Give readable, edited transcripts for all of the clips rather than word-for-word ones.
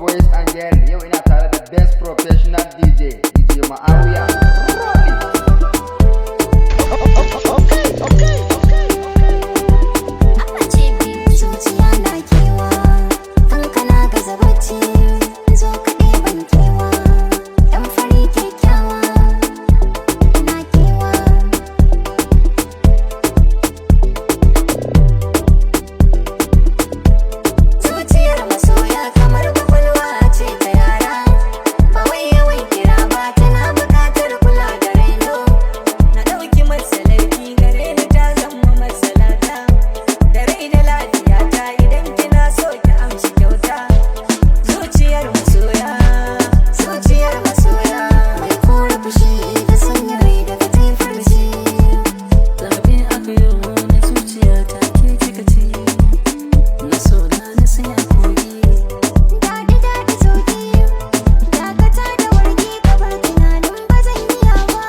Boys and girl, yau ina tare da best professional DJ, DJ Ma'awiya. Rolling. Okay. Abace zuciya na kewa, kankana gaza bacci, zo ka ɗeban kewa, ɗan fari kyakkyawa, na kewa. Zuciyar masoya kamar kwakwalwa ce ta yara, ba wai yawan kira ba, tana buƙatar kula da raino. Na ɗauki matsalarki, gare ni ta zama matsalata. Da rai da lafiyata, idan kina so ki amshi kyauta. Zuciyar masoya. Zuciyar masoya mai kore fushi da sanya rai daga taifarci. Zaɓe aka yi na zuciya ta, ke kika ci. Na so na na saya kogi. Daɗi daɗi zogi, dakata da wargi, kabar tunanin ba zan iya ba.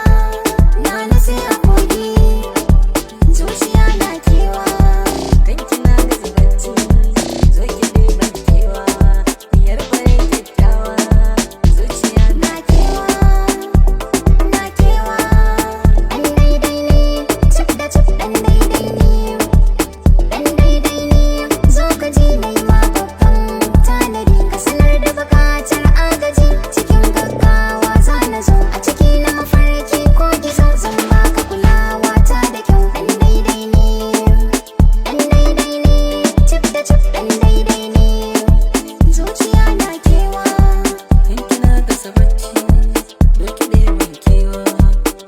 Na nasi a kogi, zuciya na kewa. Kan kina gaza bacci, zo ki ɗeban kewa. Diyar kwarai kyakkyawa, zuciya Na kewa, na kewa. Ɗan daidai ne, cif da cif, ɗan daidai ne. Ɗan daidai ne, zo ka ji na yi ma babban tanadi. Ka sanar da buƙatar agaji, cikin gaggawa za na zo. A ciki na mafarki ko gizo, zan baka kulawa ta da kyau. Ɗan daidai ne, ɗan daidai ne, cif da cif, ɗan daidai ne. Zuciya na kewa. Kan kina gaza bacci, zo ki ɗeban kewa.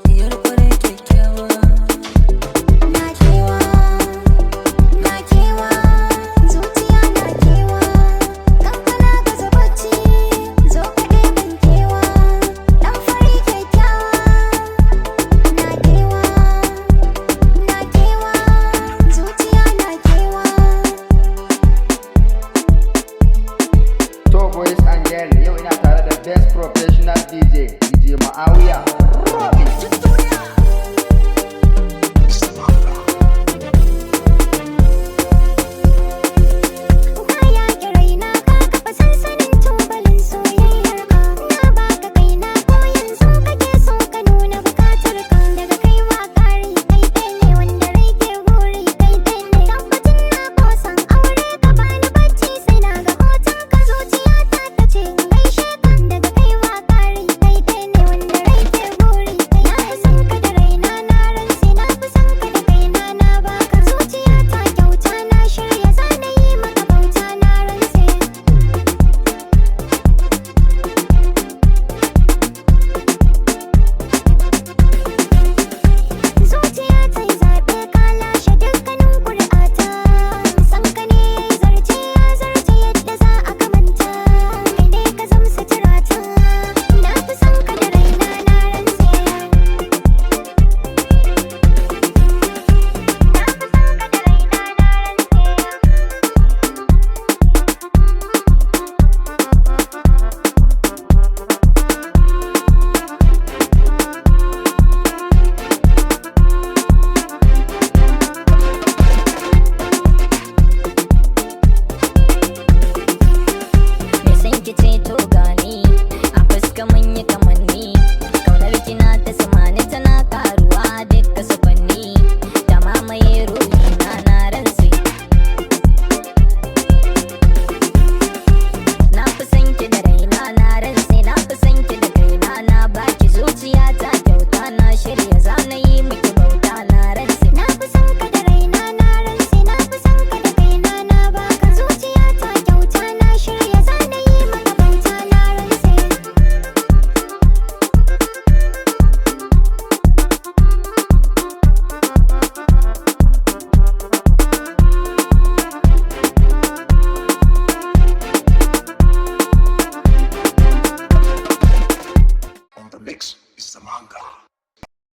Diyar kwarai kyakkyawa. Na kewa, na kewa, zuciya na kewa, kankana gaza bacci, zo ka ɗeban kewa, ɗan fari kyakkyawa. Na kewa, na kewa, zuciya na kewa. To, boys and girl, yau ina tare da best professional DJ, DJ Ma'awiya.